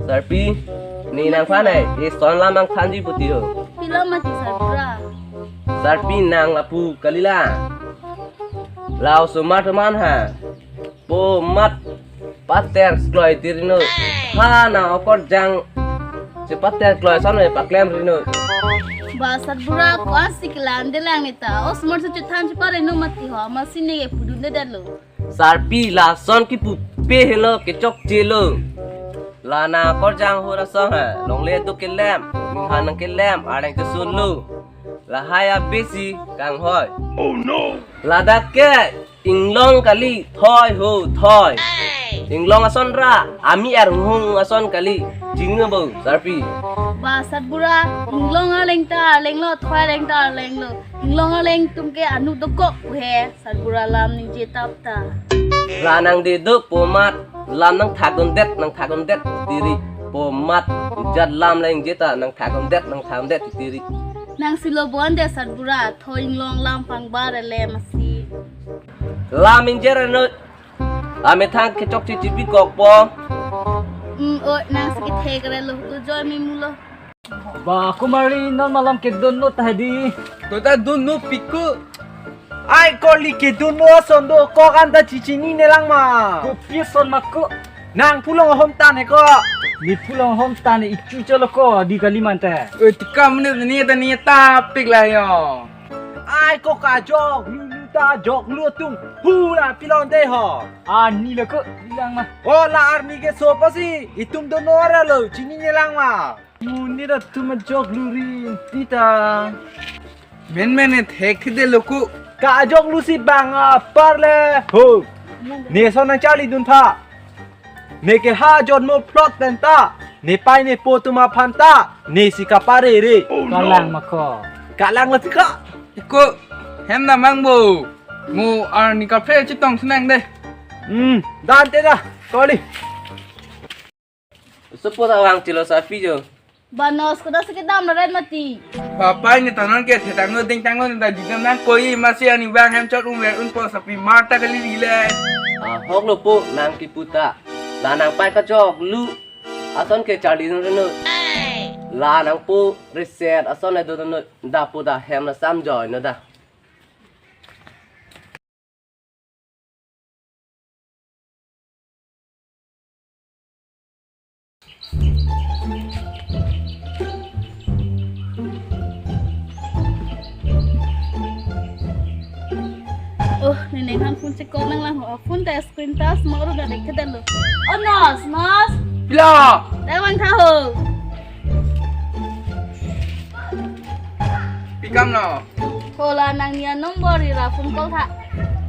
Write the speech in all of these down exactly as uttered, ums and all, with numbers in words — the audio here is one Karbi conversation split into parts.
Sarpi, ne nangphan ai, eson lam nangthanji pu ti ho. Pilo mati Sarbura. Sarpi nang lapu kalila. La osomar teman ha. Po mat pater kloi tirino. Ha na okorjang si pater kloi ason me paklem rino. Ba Sarbura ko-an si kelang de lang neta. Osomar si chethan si pare no mati ho. Masi ne pudun de lo. Sarpi lason kipu pe helo kechokche lo. La na okorjang hura song ha. Longle do kelem. Ninghan nang kelem. Areng te solo. Lahai abesi kanghoi. Oh no. Ladak ke inglong kali thoi ho thoi. Inglong ason ra ami arnghung ason kali. Chingno bo Sarpi. Ba Sarbura, inglong arleng ta arleng lo, thoi arleng ta arleng lo. Inglong arleng atum ke anu dokok he. Sarbura lam ningje tap ta. La nang de do po mat lam nangthak dundet nangthak dundet tiri. Po mat jat lam ningje ta nangthak dundet nangthak dundet tiri. Nang silo bon de Sarbura, thoi inglong lam pangbar ele masi. Lam ningje reno. Amethang kechokche chipi kokpo. Hmm, o nang si kethek relo, tu joy me mulo. Ba, kumari non malam kedun no ta hedi. To ta dun no piku. Ai koli kedun no ason do kok anta chichini ne lang ma. Kopi ason ma ko. Nang pulong ahom tan he ko. Ne pulong ahom tan he ichu chalo ko di kali mante. Eh, tikam ne ne ta ne ta pik la yo. Ai ko kajok lu lu ta jok lu tung. Hula pilon de ho. Ani lo ko bilang ma. O la arni ke so pasi itum do nora lo chini ne lang ma. Monit atum ajok luri pita. Men men ne thek thide lo ko. Kajok lu si bang apar le ho. Ne son nang charli dun tha. Ne ke ha jonmo plot pen ta. Ne pai ne po atum aphan ta. Ne si kapare re. Kalang ma ko. Kalang la si ka. Ko hem na mang bo. Mo arni kafe chitong senang de. Hmm, dan te da. Koli. Supo ta wang chilo Sarpi jo. Ba nos ko da si kedam na ren mati. Papai ne tanon ke thetang no ding tang no ta di nang koi masi ani bang hem chot um ver un po Sarpi mar ta kali le. Ah, hok lo po nang kipu ta. La nang pai kachok lu. Ason ke charli no no. La nang po reset ason le do no da po da hem la sam joy no da. Oh, ne neng han phone check ko nang lang ho. Phone ta screen touch mo ru da dek ke dan lo. Oh, nos, nos. Pilo. Dak vang tha ho. Pi kam lo. Ko la nangni anumber ira phone call tha.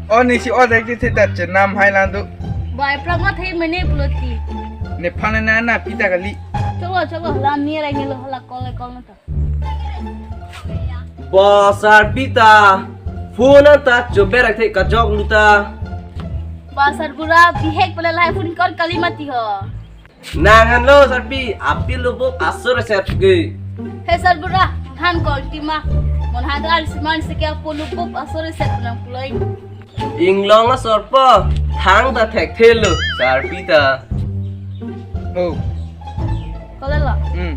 O ne si order ke theda chenam hai lang do. Bai prang o thei mene pulo ti. Ne phone na na pita kali. Choklo choklo la ni rai ngelo la call call na ta. Ba Sarpi ta phone ta chober thei kajok lu ta. Ba Sarbura bihek pala lai phone call kali mati ho. Nang han lo Sarpi, aphi lubuk asur sep ke. He Sarbura, han kol tima. Mon han ar siman sike aphi lubuk asur sep nang puloi. Inglong asor po, thang ta thek thelo, Sarpi ta. Oh. Kolelo. Hmm.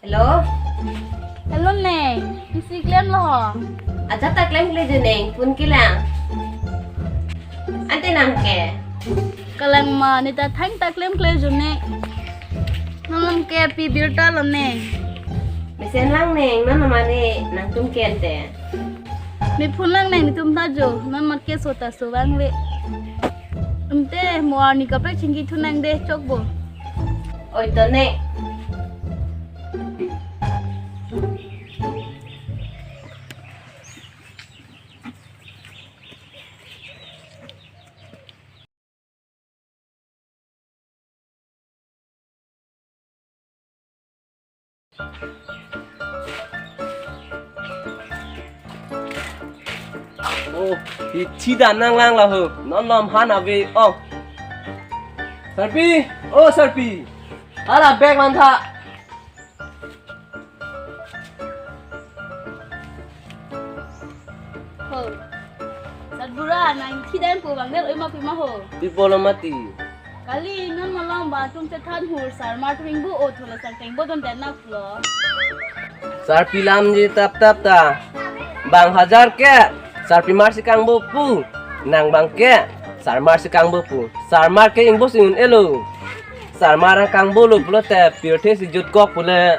Hello? Hello, Neng. Isi klem lo ho? Acha ta klem kle jo, Neng. Phone kelang. Ante nang ke? Kelang ma, ne ta thang ta klem kle jo, Neng. Nang ke pi birta lo, Neng. Mesen lang, Neng. Nang mane nangtum ke ante. Ne phone lang, Neng, netum ta jo. Nang mat ke so ta so vang le. Ante mo arni kaprek chingki thu nang de chokbo. Oi to ne. Oh, hichi dan nang lang la ho. Non nom han ave ong. Sarpi, oh Sarpi. Hala bag man tha. Nang thi dan pu bang der oi ma pi ma ho. Pi pulo mati. Kali non malom ba atum chethan hur sarmar atum ingbu o thulo, sar ingbu don den na pulo. Sarpi lamji tap tap ta. Bang hajar ke sarpimar si kangbu pu. Nang bang ke sarmar si kangbu pu. Sarmar ke ingbu si un-elo. Sarmar ang kangbu lo pulote pirthe si jutkok pule.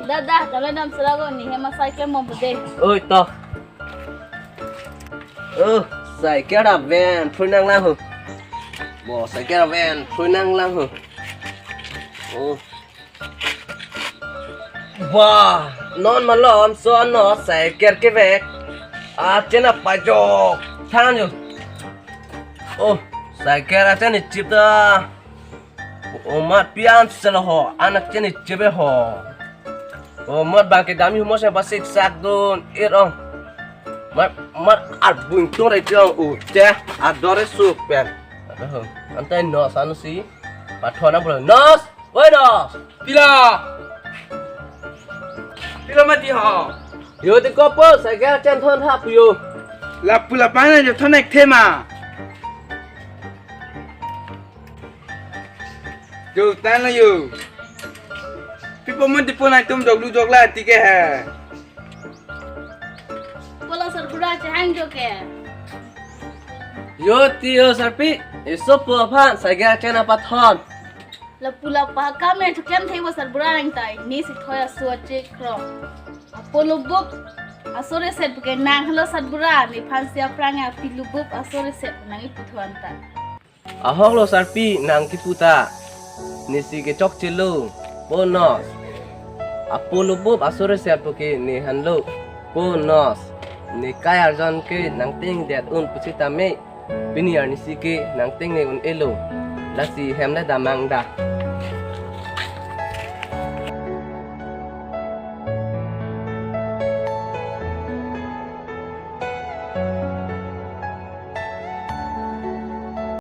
Dada, kami dam selago ni hema cycle mo bude. Oi to. Oh, cycle aven phrui nanglang ho. Bo, cycle aven phrui nanglang ho. Oh. Wah, non malom so no cycle kevek. Achen apajok than jo. Oh, cycle achen ichip ta. Oh, mat pian selo ho, anak cheni chebe ho. Oh, mat bang kedam yu mo se basik sak dun, ir ong. Mat, mat arbung tung re jong u che, adore su pen. Aduh, antai nos anu si, pathona pulo. Nos, oi nos. Pilo. Pilo mati ho. Yo ti kopo, cycle chen thon ha pu yo. Lapu lapan jo thon ek thema. Jo, tan lo yo. Pipo mon tipo na tum joglu jogla ti ke hai. Pulo sarbura chehang jo ke. Yo ti yo sarpi, iso pu aphan cycle chen apathon. Lapu lapa kame thuklem thei bo sarbura nang tai, ni si thoi asu achik krong. Apo lubuk aso reset pu ke nang halo sarbura, nephan si aphrang api lubuk aso reset nang ipu thuan ta. Ahok lo sarpi nang kipu ta. Nisi kechokche lo. Ponos. Apo lubuk aso reset pu ke ne han lo. Ponos. Ne kai arjon ke nang ting det un pusitame. Pini arnisi ke nang ting ne un-elo. Lasi hem le damang da.